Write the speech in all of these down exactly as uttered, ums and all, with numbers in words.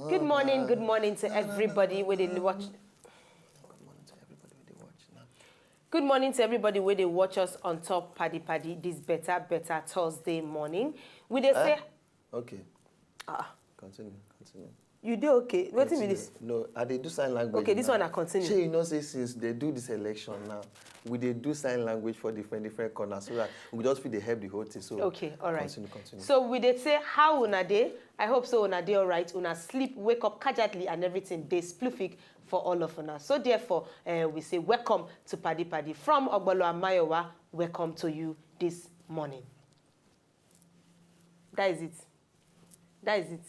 Good morning, good morning to everybody wey dey watch. Good morning to everybody wey dey watch now. Good morning to everybody wey dey watch us on top Paddy Paddy this better, better Thursday morning. We dey say, okay. Ah, continue, continue. You dey okay? Wetin be this? No, I dey do sign language. Okay, this one I continue. Shey you know say since they do this election now, we dey do sign language for different, different corners so that we just fit dey help the whole thing. So okay, all right. Continue, continue. So we dey say, how una dey? I hope so una dey all right. Una sleep, wake up cajatly and everything dey spliffing for all of una. So therefore, uh, we say welcome to Paddy Paddy from Ogbolo Amayowa. Welcome to you this morning. That is it. That is it.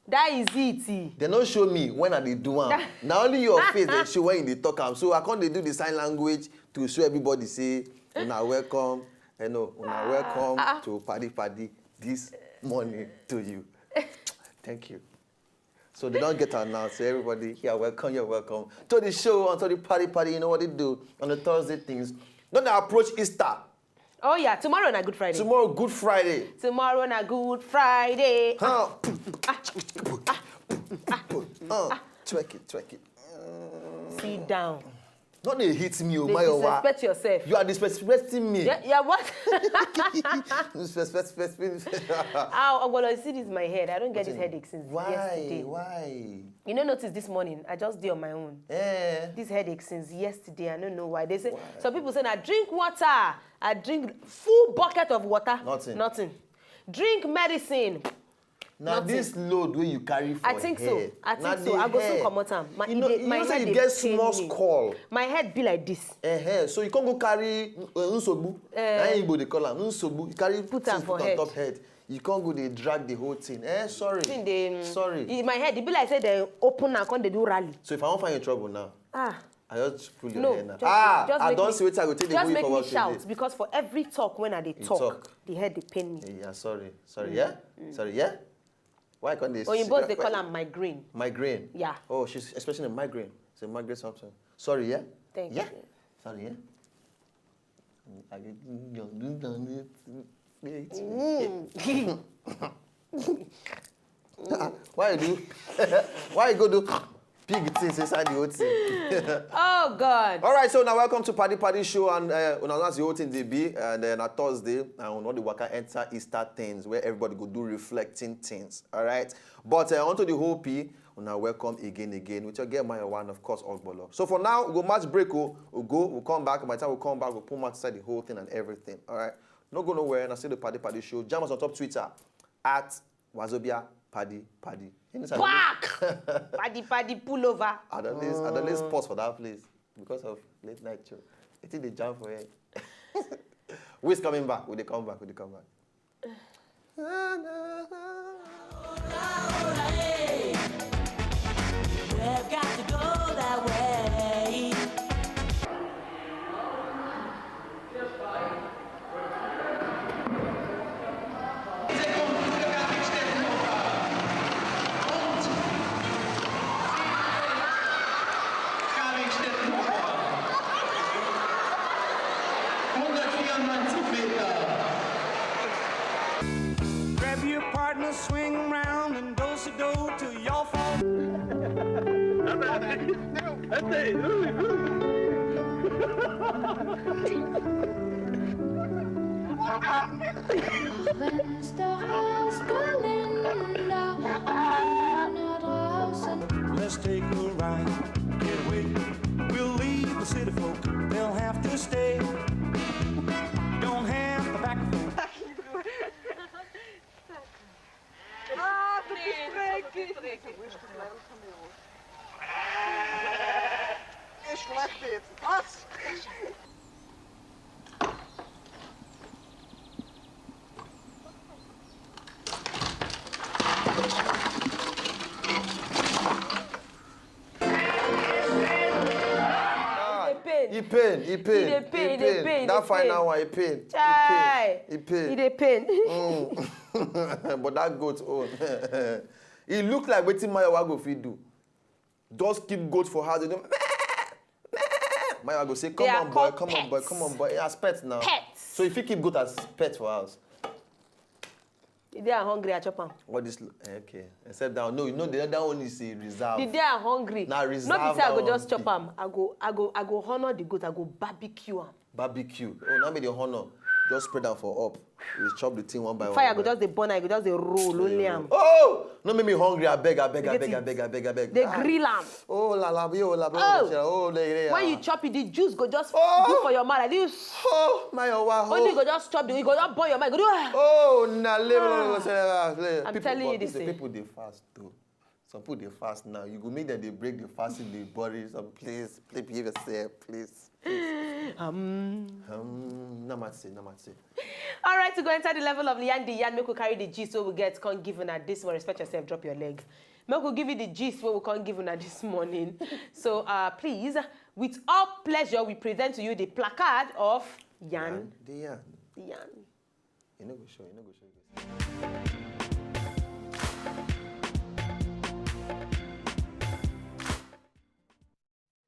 That is it. They no show me when I dey do am. Na only your face they show when you dey talk am. So I come dey do the sign language to show everybody say, "Una welcome, you know, una welcome to Paddy Paddy this morning to you." Thank you. So they don't get out now. So everybody, you're welcome, you're welcome to the show, and to the Paddy Paddy. You know what they do on the Thursday things. Don't they approach Easter? Oh yeah, tomorrow na Good Friday. Tomorrow Good Friday. Tomorrow na Good Friday. Huh? Uh, twerk it, twerk it. Sit down. No dey hit me o, Mayowa. Disrespect yourself. You are disrespecting me. Yeah, yeah, what? Disrespect, disrespect. Ah, Ogbolo, you see this my head. I don't get this headache since yesterday. Why? Why? You no notice this morning? I just dey on my own. Eh. This headache since yesterday. I don't know why. They say, some people say, "I drink water. I drink full bucket of water." Nothing. Nothing. Drink medicine. Now this load wey you carry for head. I think so. I think so. I go soon comot am. My, you know, you know say you get small skull. My head be like this. Uh-huh. So you can't go carry, uh, nsogbu. Na Igbo dey call am nsogbu. You carry put am for head. You can't go dey drag the whole thing. Eh, sorry. Sorry. My head, e be like say they open and come dey do rally. So if I wan find you trouble now, ah, I just pull your hair now. Ah, I don't see wetin I go take dey hold you for work today. Just make me shout, because for every talk when I dey talk, the head dey pain me. Yeah, sorry. Sorry, yeah? Sorry, yeah? Why can't they? Oyinbo dey call am migraine. Migraine? Yeah. Oh, she's expressing a migraine. It's a migraine something. Sorry, yeah? Thank you. Sorry, yeah? I get why you do? Why you go do big things inside the whole thing? Oh God. All right, so now welcome to Paddy Paddy Show, and uh, una know as the whole thing dey be, and then on Thursday, and we know the waka enter Easter things where everybody go do reflecting things. All right, but uh, onto the whole P, una welcome again, again with your girl Mayowa, of course, Ogbolo. So for now, we go match break, we go, we come back. By the time we come back, we put mouth inside the whole thing and everything. All right, no go nowhere. And I see the Paddy Paddy Show. Jam us on top Twitter at Wazobia Paddy Paddy. Back! Paddy Paddy pullover. I don't always, I don't always pause for that place because of late night show. I think they jam for it. We's coming back. We dey come back. We dey come back. We've got to go that way. Grab your partner, swing around, and do-si-do till y'all fall. Let's take a ride, get away. We'll leave the city folk, they'll have to stay. Don't have the back. Ah, tu bist dreckig. Ist schlecht jetzt. Was? Ah, e pain, e pain, e pain. That final one, e pain. Chai. E pain. E dey pain. Mm. But that goat own. E look like wetin Mayowa go fit do. Just keep goat for house. They do, Mayowa go say, "Come on, boy, come on, boy, come on, boy." As pets now. Pets. So if you keep goat as pet for house. The day I'm hungry, I chop am. What is, okay? Except that, no, you know the other one is a reserve. The day I'm hungry, Na no reserve be say I that go one just chop dey. am. I go, I go, I go honor the goat. I go barbecue am. Barbecue. Oh, now be the honor. Just spread am for up. You chop the thing one by Fire one. Go just dey burn. I go just dey roll only am. Oh, no make me hungry. I beg, I beg, I Get beg, I it? beg, I beg, I beg. Dey Ah. grill am. Oh, la la, yo, la, Oh. oh, le, le, When ah. You chop it, the juice go just Oh. do for your mouth like this. Oh, my, oh, wow. Only go just chop the, you go just burn your mind. Go do ah. Oh, na le, le, le, le, le. I'm People, telling but you this the thing. People dey fast though. Some people dey fast now. You go make them dey break the fasting, dey body. Some, please, please behave yourself, please. Um. Um, na mat say, na mat say. All right, to go enter the level of Lian the Yan, make we carry the gist wey we get, come give una this one. Respect yourself, drop your leg. Make we give you the gist wey we come give una this morning. So uh, please, with all pleasure, we present to you the placard of Yan The yan. the Yan. You no go show, you no go show.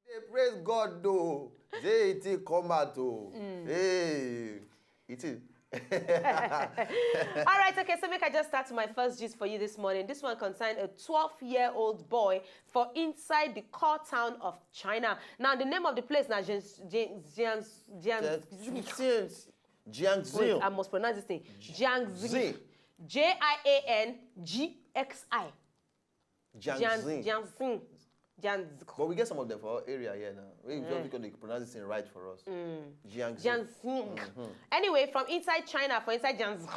Dey praise God though. Say it come out oh. Hey, it is. All right, okay, so make I just start my first gist for you this morning. This one concerned a twelve-year-old boy for inside the core town of China. Now, the name of the place now, Jiang, Jiang, Jiang, Jiang, Jiangxi. Wait, I must pronounce this thing. Jiangxi. Xi. J I A N G X I. Jiangxi. Jiangxi. Jiangxi. But we get some of them for our area here now. We just because they pronounce this thing right for us. Jiangxi. Jiangxi. Anyway, from inside China, for inside Jiangxi,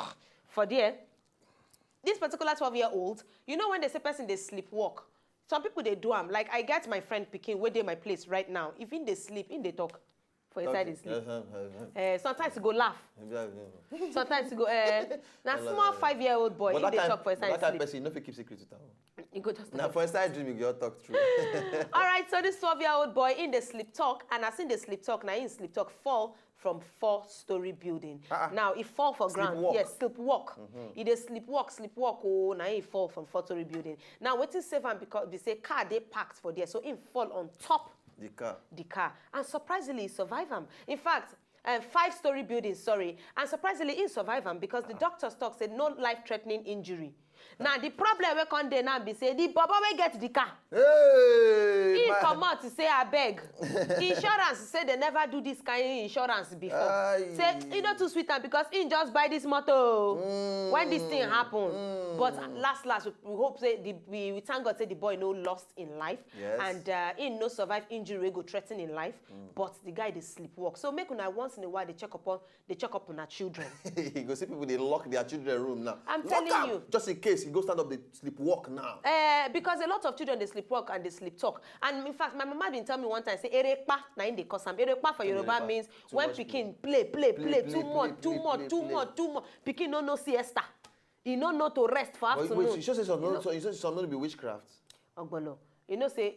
for there, this particular twelve-year-old, you know when they say person dey sleepwalk, some people dey do am. Like I get my friend pikin wey dey my place right now. If he dey sleep, he dey talk for inside his sleep. Uh, sometimes he go laugh. Sometimes he go. Uh, na small five-year-old boy, he dey talk for inside That his kind sleep. Person, you no fit keep secret with am. He go just Na for inside dream you go talk true. All right, so this twelve-year-old boy in the sleep talk, and as in the sleep talk, now in sleep talk fall from four-story building. Ah, ah. Now he fall for ground. Sleepwalk. Yes, sleepwalk. He dey sleepwalk, sleepwalk. Oh, now he fall from four-story building. Now wetin save am because they say car dey parked for there, so he fall on top The car. The car, and surprisingly, he survive am. In fact, um, five-story building, sorry, and surprisingly, he survive am because the doctors talk say no life-threatening injury. Now the problem wey come dey now be say the bobo wey get the car, Hey, he my- comot say abeg, insurance say they never do this kind insurance before. Aye. Say e no too sweet am because he just buy this motor o when this thing happen. Mm. But last last, we hope say the we, we thank God say the boy no lost in life Yes. and uh, he no survive injury wey go threaten in life. But the guy dey sleepwalk, so make una once in a while dey check up on dey check up on our children. You go see people dey lock their children room now. I'm Lock telling am. You. Just in case he go stand up, dey sleepwalk now. Uh, because a lot of children dey sleepwalk and dey sleep talk. And in fact, my mama been tell me one time say erepa na im dey cause am. Erepa for Yoruba Erepa. Means Too when much pikin play play play, Play, too play, much play, too play, much play, too play. Much too much, pikin no know siesta. He no know to rest for But afternoon. Wait, you sure say some You no, know- so you sure say some no be witchcraft? Ogbolo, you know say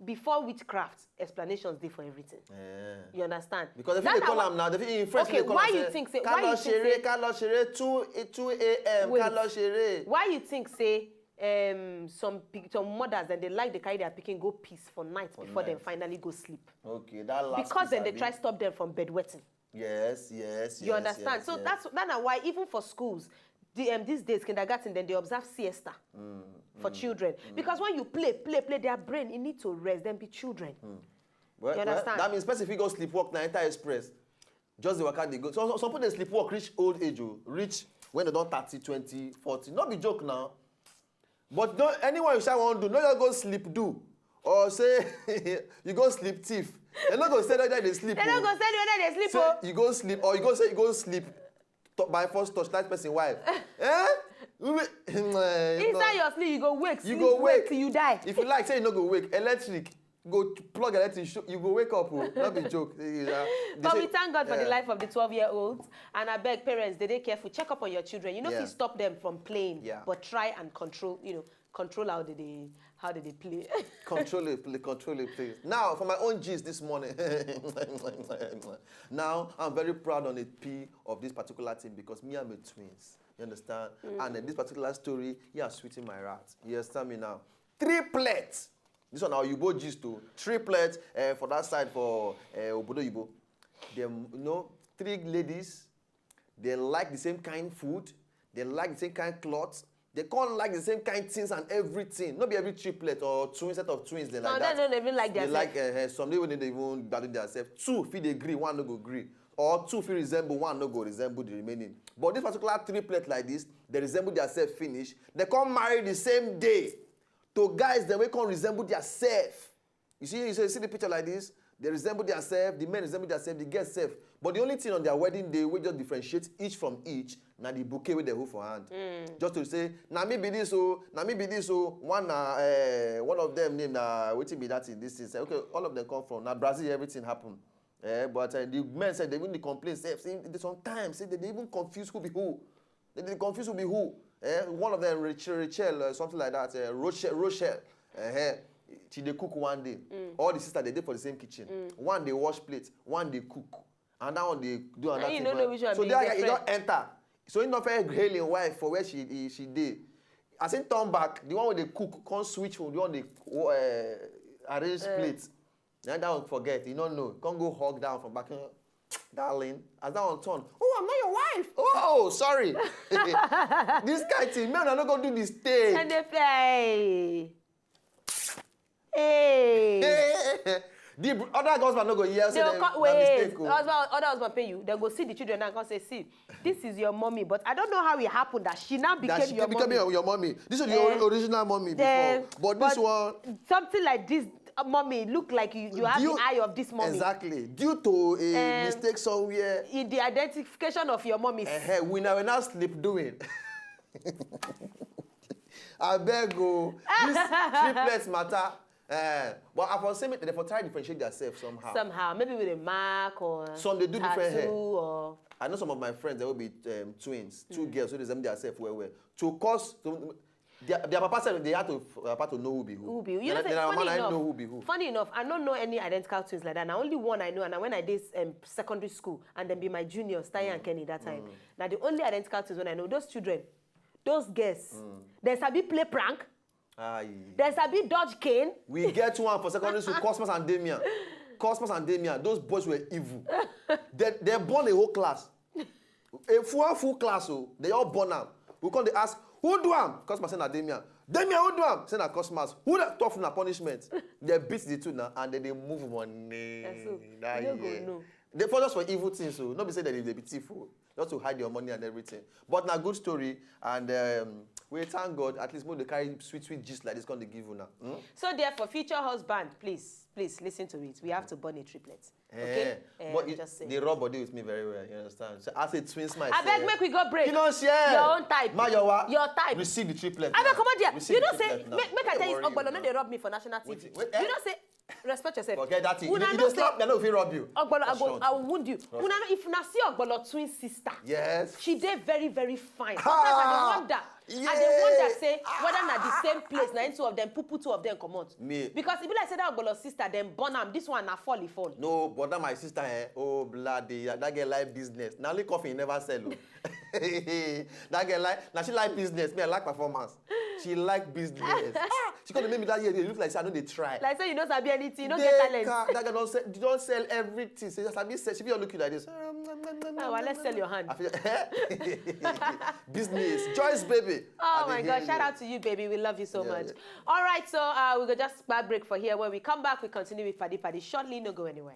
before witchcraft, explanations dey for everything. Eh. You understand? Because if That they na call why- am now, they fit in French Okay, they call why am you say, think say- "Ká why lọ you think ṣeré, say- ká lọ ṣeré two two a.m. Wait. Ká lọ ṣeré." Why you think say um, some pick- some mothers dem dey like dey carry their pikin go piss for night For before dem night. Finally go sleep? Okay, that last Because piece, dem dey abi? Try stop dem from bedwetting. Yes, yes, You yes, understand? Yes, So yes. That's that na why even for schools, the, um, these days kindergarten dem dey observe siesta Mm, for mm. Children, because when you play play play, their brain e need to rest. Dem be children. Well, You well, understand? That means person fit go sleepwalk na enter express. Just the waka dey go. So, so some people dey sleepwalk reach old age o, reach when they don thirty, twenty, forty. No be joke now. But no, anyone you shall wan do, no just go sleep do. Or say you go sleep thief. They no go say that they sleep. They no o. Go say you dey sleep Say o. You go sleep or you go say you go sleep to, by force torchlight person wife. Eh? We will- Eh, no. Inside your sleep, you go wake, You sleep, go wake wake. Till you die. If you like, say you no go wake. Electric. Go plug electric. Show, you go wake up. Oh. No be joke. Eh, eh, they But say- we thank God for the yeah. Life of the twelve-year-old. And I beg parents, they dey careful. Check up on your children. You know, if Yeah. You stop them from playing, Yeah. But try and control. You know, control how they, they how they, they play. Control it, please. Control it, please. Now, for my own gist this morning. Now, I'm very proud on the P of this particular thing because me and my twins. You understand? And uh, this particular story, he has sweetened my heart. You understand me now? Triplets. This one, our Yubo gist too. Triplets uh, for that side for uh, Obodo Yubo. Them, you know, three ladies. They like the same kind food. They like the same kind cloth. They can't like the same kind things and everything. Not be every triplet or twin set of twins they like Some that. Dem no dey even like They their like uh, some people no dey even gbadun themselves. Two fit dey gree, one no go gree. Or two fit resemble, one no go resemble the remaining. But this particular triplet like this, they resemble themselves finish. They come marry the same day to guys dem wey come resemble themselves. You see, you see, see the picture like this. They resemble themselves. The men resemble themselves. The girls self. But the only thing on their wedding day wey just differentiate each from each na the bouquet wey they hold for hand. Just to say, na me be this o, na me be this o. One na uh, one of them name na wetin be that in this thing. Say, okay, all of them come from na Brazil. Everything happen. Eh, but uh, the men said they even dey complain sef. Say they sometimes say they dey even confuse who be who. They dey confuse who be who. Eh, one of them Rachel, Rachel uh, something like that. Uh, Rochelle, Rochelle. Uh, she dey cook one day. All the sisters they dey for the same kitchen. One dey wash plate, one dey cook, and that one dey do another And you thing. no for know her. which one So be that the guy he friend. don enter. So he no fit hail him wife for where she he, she dey. As he turn back, the one wey dey cook come switch from the one dey uh, arrange plate. Na that one forget, he no know. Come go hug down from back. "Uh, darling," as that one turn, "Oh, I'm not your wife. Oh, sorry." This kind thing, man, I no go do this thing. And they play. Hey. The br- other husband no go hear say They'll na co- na wait, mistake o. Husband, other husband pay you. They go see the children and come say, "See, this is your mommy, but I don't know how it happened that she now became That she your became mommy." your, your mommy. This is Eh, your original mommy then- before, but this but one Something like this, uh, mommy, look like you, you have due- the eye of this mommy. Exactly. Due to a Um, mistake somewhere, In the identification of your mommy. uh, we now we now sleep doing. I beg o. This triplets matter. Uh, but I for say make they for try differentiate themselves somehow. Somehow, maybe with a mark or Some they do different tattoo hair. Or I know some of my friends that will be um, twins, two girls, so they resemble themselves well well. To cause to, their, their papa said they had to their papa to know who be who. Who be who? You know, Then- say, then our funny man, I enough, know who be who. Funny enough, I don't know any identical twins like that. Now only one I know, and when I did um, secondary school, and then be my junior, Style and Kenny that time. Now the only identical twins when I know, those children, those girls, they sabi play prank, Aye. they sabi dodge cane. We get one for secondary school, Cosmas and Damian. Cosmas and Damian, those boys were evil. They, they born a whole class. A full full class, oh, they all born am. We come dey ask, "Who do am?" Cosmas say na Damian. "Damian, who do am?" Say na Cosmas. Who that tough na punishment? They beat the two now and then they move money. That's so, That you no go year. know. They for just for evil things, so not be say that they be thief, oh, just to hide your money and everything. But na good story, and um, we thank God. At least more they carry sweet sweet gist like this come dey give una. Hmm? So therefore, future husband, please, please listen to it. We have to born a triplet. Okay? Eh, Eh, but I'm you, just saying. They rub body with me very well. You understand? So as a twins myself. I beg, make we go break. You know, share. Your own type. Mayowa. Your type. Receive the triplet. I beg, Now. Come on there. Receive You the know, say, triplet now. make, make I Don't tell you, worry Ogbolo, you no, now. they rub me for national T V. Wait, wait, You eh? know, say, respect yourself. Forget that thing. Una You know dey slap, say, they no fit rub you. Ogbolo, I go, Trust. I will wound you. Una know, if una see Ogbolo twin sister, Yes. she dey very, very fine. Ah, Sometimes I dey wonder, I dey yeah. wonder say whether na the same place, na into of them, pupu two of them comot. Me. Because e be like say that Ogbolo sister, dem born am. This one na fall, e fall. No, but that my sister, eh? Oh, bloody, that girl like business. Now, only coffee never sell. Oh. That girl like, now she like business. Me, I like performance. She like business. Ah, she come dey make me that year. They look like say I no dey try. Like say you no sabi anything, you no They get talent. Ca- that girl don sell, don sell everything. Say, "Yes, I be sell." She be look you like this. Ah, well, let's sell your hand. I feel, business. Joyce, baby. Oh I my dey God! hail Shout you. Out to you, baby. We love you so Yeah, much. Yeah. All right, so uh, we go just back break for here. When we come back, we continue with Paddy Paddy. Shortly, no go anywhere.